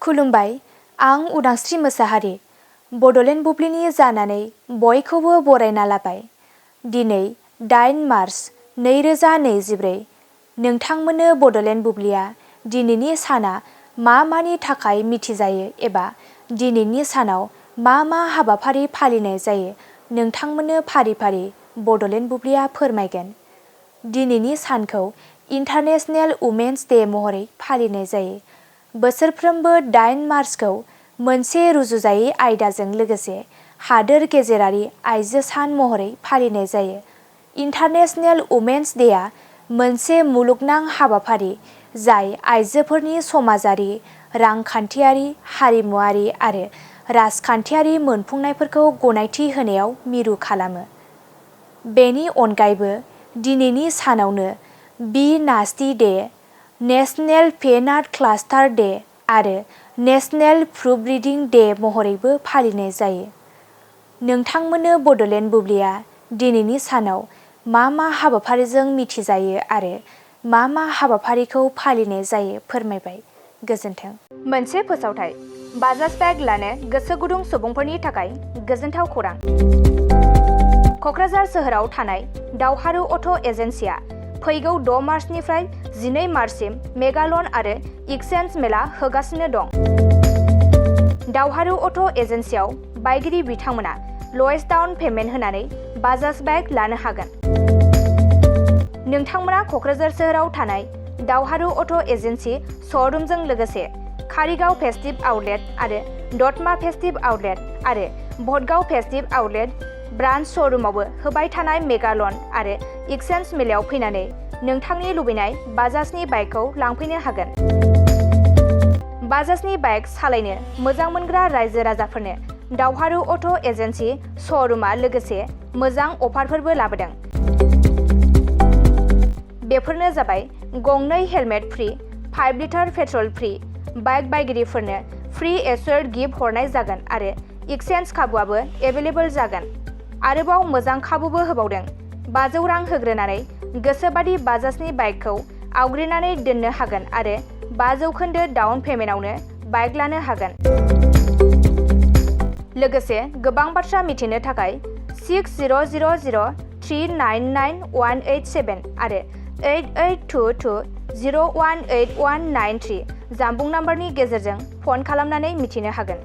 खुलुमबाय, आं उदांस्रि मोसाहारि। बड'लेण्ड बुब्लिनि जानानै बयखौबो बरायना लाबाय। दिनै 8 मार्च 2024। नोंथांमोननो बड'लेण्ड बुब्लिया दिनैनि साना मानि थाखाय मिथिजायो एबा दिनैनि सानाव मा हाबाफारि फालिनाय जायो नोंथांमोननो फारि फारि बड'लेण्ड बुब्लिया फोरमायगोन। दिनैनि सानखौ इन्टारनेशनेल उमेन्स डे महरै फालिनाय जायो। बोसोरफ्रोमबो 8 मार्चखौ मोनसे रुजुजायै आयदाजों लोगोसे हादोर गेजेरारि आइजो सान महरै फालिनाय जायो। इन्टारनेशनेल उमेन्स डेआ मोनसे मुलुगनां हाबाफारि जाय आइजोफोरनि समाजारि, रांखान्थियारि, हारिमुआरि आरो राजखान्थियारि मोनफुंनायफोरखौ गनायथि होनायाव मिरु खालामो। बेनि अनगायैबो दिनैनि सानावनो be nasty day, national peanut cluster day आरो नेशनेल प्रुफ रिडिं डे महरैबो फालिनाय जायो। नोंथांमोननो बड'लेण्ड बुब्लिया दिनैनि सानाव मा हाबाफारिजों मिथिजायो आरो मा हाबाफारिखौ फालिनाय जायो फोरमायबाय। गोजोन्थों। मोनसे फोसावथाय। बाजाज बाइक लानो गोसो गुदुं सुबुंफोरनि थाखाय गोजोनथाव खौरां। क'क्राझार सोहोराव थानाय दावहारु अट' एजेन्सिआ फैगौ 6 मार्चनिफ्राय 12 मार्चसिम मेगा लन आरो एक्सचेन्ज मेला होगासिनो दं। दावहारु अट' एजेन्सिआव बायगिरि बिथांमोना ल'एस्ट डाउन पेमेन्ट होनानै बाजाज बाइक लानो हागोन। नोंथांमोना क'क्राझार सोहोराव थानाय दावहारु अट' एजेन्सि श'रुमजों लोगोसे कारिगाव फेस्टिभ आउटलेट आरो दतमा फेस्टिभ आउटलेट आरो भटगाव फेस्टिभ आउटलेट ब्रान्च श'रुमावबो होबाय थानाय मेगा लन आरो एक्सचेन्ज मेलायाव फैनानै नोंथांनि लुबैनाय बाजाजनि बाइकखौ लांफैनो हागोन। बाजाजनि बाइक सालायनो मोजां मोनग्रा रायजो राजाफोरनो दावहारु अट' एजेन्सि श'रुमआ लोगोसे मोजां अफारफोरबो लाबोदों। बेफोरनो जाबाय गंनै helmet free, 5 litre petrol free, bike बायगिरिफोरनो फ्रि एस्योर्ड गिफ्ट हरनाय जागोन आरो एक्सचेन्ज खाबुआबो एभेलेबल जागोन। आरोबाव मोजां खाबुबो होबावदों। 500 रां होग्रोनानै गोसोबादि बाजाजनि बाइकखौ आवग्रिनानै दोननो हागोन आरो 5% डाउन पेमेन्टआवनो बाइक लानो हागोन। लोगोसे गोबां बाथ्रा मिथिनो थाखाय 6000399187 आरो 8822018193 जानबुं नम्बरनि गेजेरजों फन खालामनानै मिथिनो हागोन।